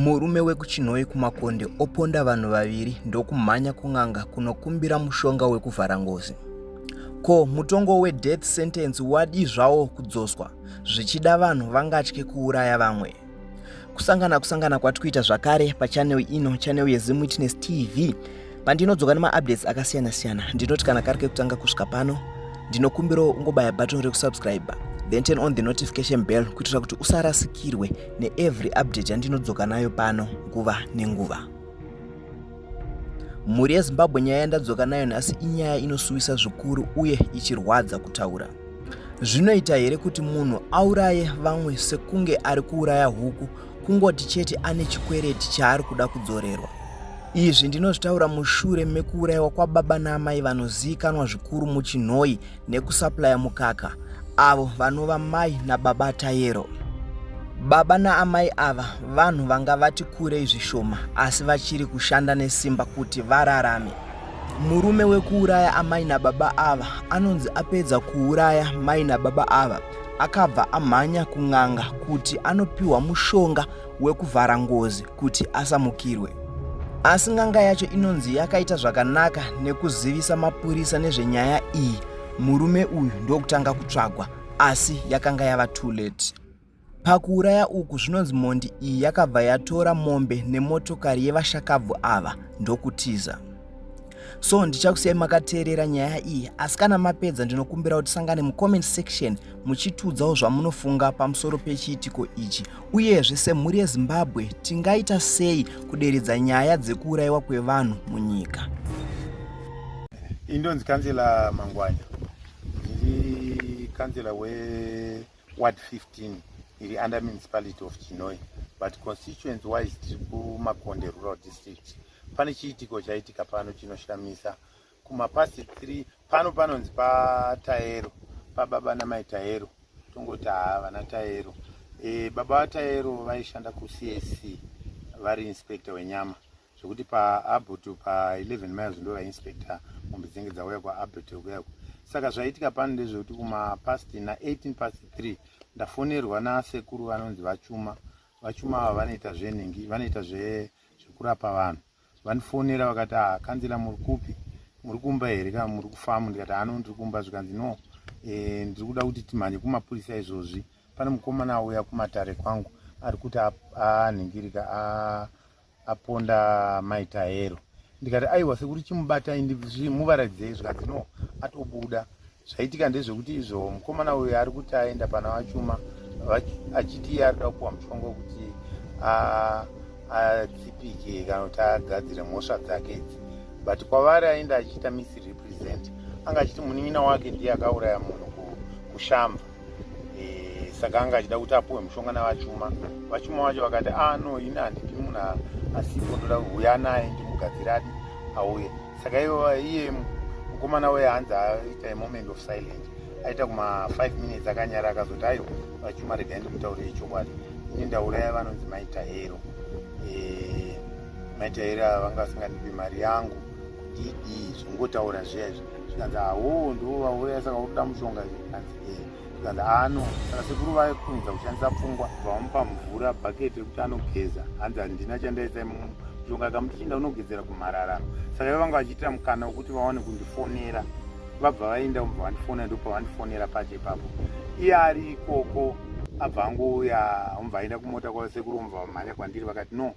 Murume wekuChinhoyi kuMakonde oponda vanhu vaviri ndokumhanya kun'anga kunokumbira mushonga wekuvhara ngozi. Ko mutongo wedeath sentence wadii zvawo kudzoswa zvichida vanhu vangatye kuuraya vamwe? Kusangana kusangana kwatikuita zvakare pachannel ino, channel yeZim Witness TV, pandinodzoka nemaupdates akasiyana siyana. Ndinoti kana kari kekutanga kusvika pano, ndinokumbirawo ungobaya button rekusubscribe, then turn on the notification bell kuitira kuti usarasikirwe neevery update yandinodzoka nayo pano nguva nenguva. Mhuri yeZimbabwe, nyaya yandadzoka nayo nhasi inyaya inosuwisa zvikuru uye ichirwadza kutaura. Zvinoita here kuti munhu auraye vamwe sekunge ari kuuraya huku, kungoti chete ane chikwereti chaari kuda kudzorerwa? Izvi ndinozvitaura mushure mekuurayiwa kwababa naamai vanozivikanwa zvikuru muChinhoyi nekusaplaya mukaka, avo vanova mai nababa Tayero. Baba naamai ava vanhu vanga vati kurei zvishoma asi vachiri kushanda nesimba kuti vararame. Murume wekuuraya amai nababa ava anonzi apedza kuuraya mai nababa ava akabva amhanya kun'anga kuti anopiwa mushonga wekuvhara ngozi kuti asamukirwe. Asi n'anga yacho inonzi yakaita zvakanaka nekuzivisa mapurisa nezvenyaya iyi, murume uyu ndokutanga kutsvagwa, asi yakanga yava too late. Pakuuraya uku zvinonzi mhondi iyi yakabva yatora mombe nemotokari yevashakabvu ava ndokutiza. So ndichakusiyai makateerera nyaya iyi, asi kana mapedza ndinokumbira kuti tisangane mucomment section muchitiudzawo zvamunofunga pamusoro pechiitiko ichi, uyezve semhuri yeZimbabwe tingaita sei kuderedza nyaya dzekuurayiwa kwevanhu munyika. Indonzi Kanzela Mangwanya, ndiri kanzela we ward 15 iri under municipality of Chinhoyi, but constituency wise tiri kuMakonde Rural District. Pane chiitiko chaitika pano chinoshamisa. Kumapast 3 pano panonzi paTaero, pababa namai Taero, tongoti haa vana Taero. Baba vaTaero vaishanda kuCSC vari inspector wenyama, zvekuti paAbut pa11 miles ndo vainspector mombe dzinenge dzauya kwaAbut kuyako. Saka zvaitika pano ndezvekuti kumapast na18 past 3 ndafonerwa nasekuru vanonzi vaChuma. VaChuma ava vanoita zvenhingi, vanoita zvekurapa vanhu. Vandifonera vakati, "Ah, kanzela, muri kupi? Muri kumba here kana muri kufamu?" Ndikati, "Ano, ndiri kumba." Zvikanzi, "No, ndiri kuda kuti timhanye kumapurisa izvozvi. Pane mukomana auya kumatare kwangu ari kuti anhingirika aponda mai Taero." Ndikati, "Aiwa sekuru, chimubatai muvaratidzei." Zvikanzi, "No, atobuda." Zvaitika ndezvekuti izvo mukomana uyu ari kuti aenda pana vaChuma achiti iye ari kuda kupiwa mushonga wekuti atsipike kana kuti agadzire mhosva dzake idzi, but kwavari aenda achiita misrepresent. Anga achiti munin'ina wake ndiye akauraya munhu kuShamva. Saka anga achida kuti apiwe mushonga navaChuma. VaChuma vacho vakati, "Ah, no, ini handipi munhu asipo, ndoda uya naye ndimugadzire adi auye." Saka iye mukomana uye hanzi aita moment of silent, aita kuma 5 minutes akanyara, akazoti, "Aiwa vaChuma, regai ndimutaurire chokwadi. Ini ndauraya vanonzi maitahero. Maitahero ava vanga vasingandipi mari yangu, kudii." Zvingotaura zviya izvi. Zvikanzi, "Awo, ndo vauraya, saka uri kuda mushonga?" Zvikanzi, "E." Zvikanzi, "Ano." Saka sekuru vakurumidza kushandisa pfungwa, vamupa mvura, bhaketi rekuti anogeza. Hanzi, "Handina chandaisa mushonga." Akamuti, "Chienda unogezera kumararano." Saka ivo vanga vachiitira mukana wekuti vawane kundifonera. Vabva vaenda, vobva vandifonera. Ndopavandifonera pacho ipapo, iye ari ikoko, abva angouya, omubva aenda kumota kwavo. Sekuru omubva vamhanya kwandiri, vakati, "No,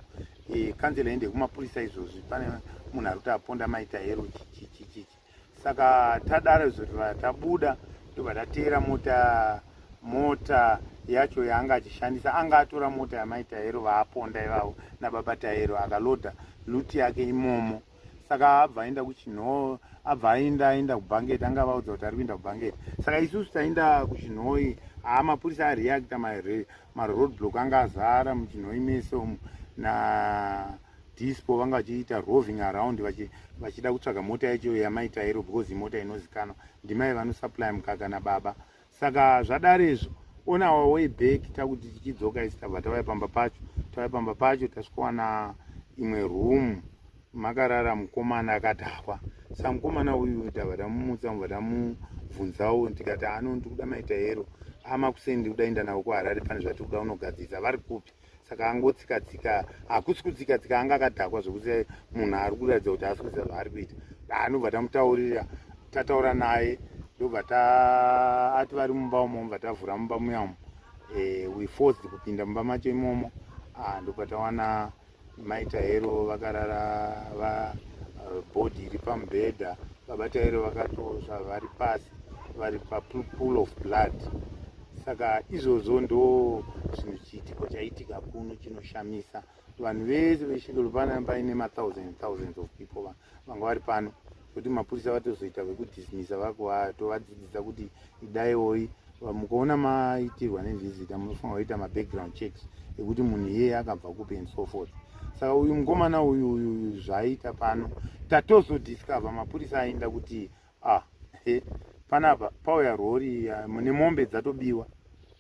kanzela, ende kumapurisa izvozvi, pane munhu ari kuti aponda maita hero chichichichi." Saka tadaro izvo, tabuda, ndobva tateera mota yacho yaanga achishandisa. Anga atora mota yamaita hero vaaponda ivavo nababa Taero, akalodha loot yake imomo. Saka abva aenda kuChinhoo, abva aenda kuBhangeti. Anga vaudza kuti ari kuenda kuBhangeti. Saka isusu taenda kuChinhoi. Haa, mapurisa areacta, maroad block anga azara muChinhoi mese umu, na dispo vanga vachiita roving around vachida kutsvaga mota yacho yamaita iro, because imota inozikanwa, ndimai vanosupply mukaka nababa. Saka zvadaro izvo, on our way back, takuti tichidzoka isi, tabva tauya pamba pacho. Tauya pamba pacho, tasvikowana imwe room makarara mukomana akadhakwa. Saka mukomana uyu tabva tamumutsa, mubva tamubvunzawo. Tikati, "Ano, ndiri kuda maita hero amakuseni, ndiri kuda enda navo kuHarare, pane zvatiri kuda unogadzirisa, vari kupi?" Saka angotsika tsika, hakusi kutsika tsika, anga akadhakwa zvekuti munhu ari kuratidza kuti haasi kuziva zvaari kuita. Anobva tamutaurira, tataura naye, ndobva ati vari mumba umo, mubva tavhura mumba muya umo. We forced kupinda mumba macho imomo. Ah, ndobva tawana Mai Taero vakarara va body iri pamubhedha. Baba Taero vakatosva vari pasi, vari papool of blood. Saka izvozvo ndo zvinhu chiitiko chaitika kuno chinoshamisa vanhu vese vesvikiro. Pana paine mathousand thousands of people vanga vari pano, kuti mapurisa vatozoita vekudismisa, vakutovadzidzisa kuti idaiwoi, mukaona maitirwa nevhizita munofanira kuita mabackground checks ekuti munhu iyeye akabva kupi and so forth. Saka uyu mukomana uyu uyu zvaaita pano, tatozodiscover mapurisa aenda kuti ah, he, panapa pauya rori nemombe dzatobiwa.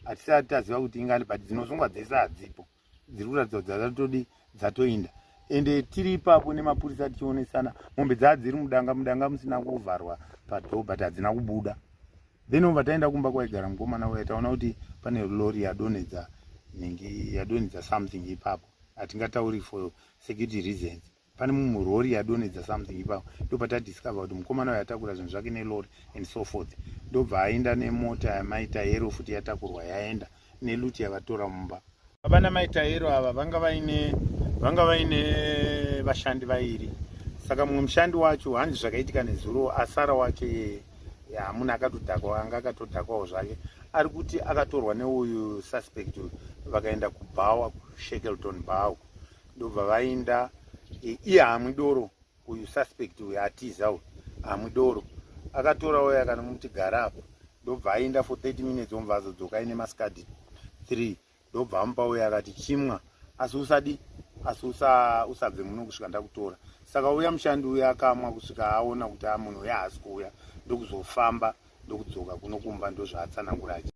Hatisati taziva kuti ingani, but dzinosungwa dzese hadzipo, dziri kuratidza kuti dzatodi dzatoinda. Ende tiri ipapo nemapurisa tichionesana, mombe dzaa dziri mudanga, mudanga musina kuvharwa padoor, but hadzina kubuda. Then obva taenda kumba kwaigara mukomana uya, taona kuti pane lori yadonhedza nhingi, yadonhedza something ipapo. Hatingatauri for security reasons. Pane mumwe rori yadonhedza something ipapo, ndopatadiscover kuti mukomana uyo atakura zvinhu zvake nelori and so forth. Ndobva aenda nemota yaMai Taero futi, yatakurwa yaenda neloot yavatora mumba. Baba naMai Taero ava vanga vaine vashandi vairi. Saka mumwe mushandi wacho, hanzi zvakaitika nezuro, asara wacho iyeye munhu akatodhakwa, anga akatodhakwawo zvake. Ari kuti akatorwa neuyu suspect uyu, vakaenda kubhawa, kuShackleton Bar. Ndobva vaenda. Iye haamwi doro, uyu suspect uyu atiza uyu haamwi doro. Akatora uyo akanomuti gara apo, ndobva aenda for 30 minutes, omva azodzoka aine maScud 3, ndobva amupa uyo akati chimwa, asi usadi, asi usabve muno kusvika ndakutora. Saka uya mushandi uya akamwa kusvika aona kuti a munhu uya haasi kuuya, ndokuzofamba, ndokudzoka kuno kumba. Ndozvaatsanangura achi.